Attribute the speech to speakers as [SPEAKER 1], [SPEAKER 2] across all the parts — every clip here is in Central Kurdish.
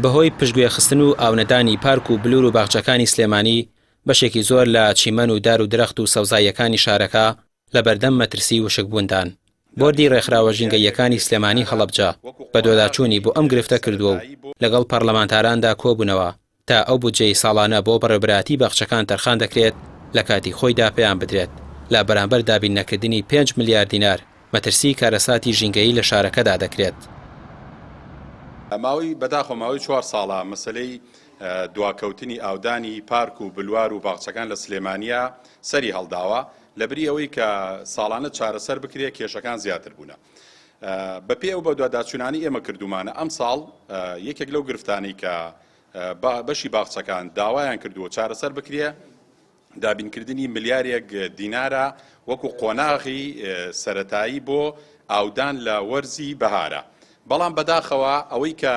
[SPEAKER 1] بەهۆی پشتگوێخستن و ئاونەدانی پارک و بلور و باخچەکانی سلێمانی، بەشێکی زۆر لە چیمەن و دار و درەخت و سەوزاییەکانی شارەکە لەبەردەم مەترسی وشکبووندان. بۆردی ڕێکخراوە ژینگەییەکانی سلێمانی هەڵەبجە بەدواداچوونی بۆ ئەم گرفتە کردووە و لەگەڵ پەرلەمانتاراندا کۆبوونەوە تا ئەو بودجەی ساڵانە بۆ بەڕێوبەرایەتی باخچەکان تەرخان دەکرێت لە کاتی خۆیدا پێیان بدرێت، لە بەرامبەر دابین نەکردنی پێنج ملیار دینار مەترسی کارەساتی ژینگەیی لە شارەکەدا دەکرێت.
[SPEAKER 2] ماوەی بەداخەوە ماوەی چوار ساڵە مەسەلەی دواکەوتنی ئاودانی پارک و بلوار و باخچەکان لە سلێمانییە سەری هەڵداوە، لەبری ئەوەی کە ساڵانە چارەسەر بکرێت کێشەکان زیاتر بوونە. بەپێی ئەو بەدواداچوونانەی ئێمە کردوومانە ئەمساڵ یەکێک لەو گرفتانەی کە بەشی باخچەکان داوایان کردووە چارەسەر بکرێ دابینکردنی ملیارێک دینارە وەکو قۆناغی سەتایی بۆ ئاودان لە وەرزی بەهارە بەڵام بەداخەوە ئەوەی کە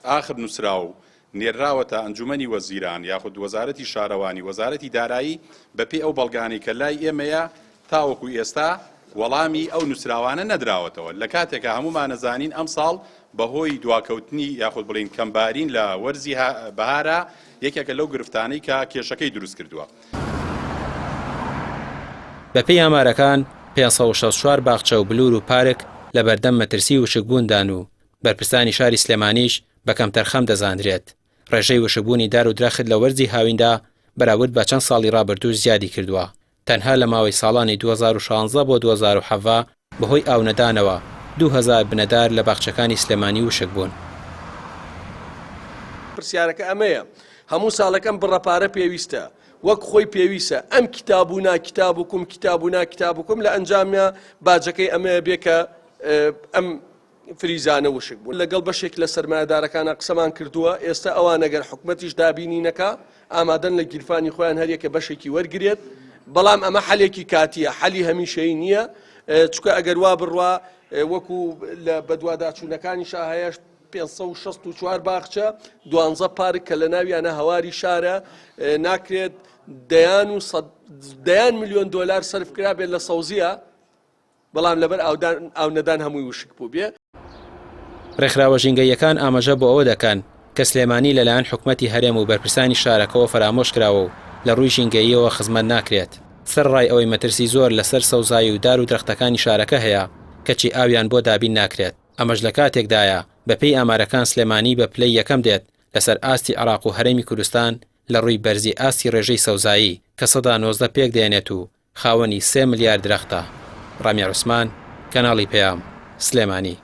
[SPEAKER 2] ئاخر نووسرا و نێرراوەتە ئەنجومەنی وەزیران یاخود وەزارەتی شارەوانی، وەزارەتی دارایی بەپێی ئەو بەڵگانەی کە لای ئێمەیە تاوەکو ئێستا وەڵامی ئەو نووسراوانە نەدراوەتەوە لە کاتێکا هەموومان ئەزانین ئەمساڵ بەهۆی دواکەوتنی یاخود بڵێین کەمبارین لە وەرزی بەهارا یەکێکە لەو گرفتانەی کە کێشەکەی دروست کردووە.
[SPEAKER 1] بەپێی ئامارەکان 564 باخچە و بلور و پارک لەبەردەم مەترسی وشکبووندان و بەرپرسانی شاری سلێمانیش بە کەمتەرخەم دەزانرێت. ڕێژەی وشکبوونی دار و درەخت لە وەرزی هاویندا بەراورد بە چەند ساڵی ڕابردووش زیادی کردووە. تەنها لە ماوەی ساڵانی 2016 بۆ 2017 بەهۆی ئاونەدانەوە 2000 بنەدار لە باخچەکانی سلێمانی وشک بوون.
[SPEAKER 3] پرسیارەکە ئەمەیە، هەموو ساڵێک ئەم بڕە پارە پێویستە؟ وەک خۆی پێویسە ئەم کتاب و نا کتابکم کتاب و نا کتابکم لە ئەنجامیا باجەکەی ئەمەیە بێ کە ئەم فریزانە وشک بوون. لەگەڵ بەشێک لە سەرمایەدارەکانا قسەمان کردووە، ئێستا ئەوان ئەگەر حکومەتیش دابینی نەکا، ئامادەن لە گیرفانی خۆیان هەریەکە بەشێکی وەرگرێت، بەڵام ئەمە حەلێکی کاتییە، حەلی هەمیشەیی نییە، چونکە ئەگەر وا بڕوا وەکو لە بەدواداچوونەکانیشا هەیە 564 باخچە، دوانزە پارک کە لە ناویانە هەواری شارە، ناکرێت دەیان و دەیان ملیۆن دۆلار سەرف کرابێت لە سەوزییە، بەڵام لەبەر ئاودان ئاونەدان هەمووی وشک بووبێ.
[SPEAKER 1] ڕێکخراوە ژینگەییەکان ئاماژە بۆ ئەوە دەکەن کە سلێمانی لەلایەن حکومەتی هەرێم و بەرپرسانی شارەکەوە فەرامۆش کراوە و لە ڕووی ژینگەییەوە خزمەت ناکرێت، سەرەڕای ئەوەی مەترسی زۆر لەسەر سەوزایی و دار و درەختەکانی شارەکە هەیە، کەچی ئاویان بۆ دابین ناکرێت، ئەمەش لە کاتێکدایە بەپێی ئامارەکان سلێمانی بە پلەی یەکەم دێت لەسەر ئاستی عێراق و هەرێمی کوردستان لە ڕووی بەرزی ئاستی ڕێژەی سەوزایی کە 19% پێکدێنێت و خاوەنی سێ ملیار درەختە. ڕامیار عوسمان، کەناڵی پەیام، سلێمانی.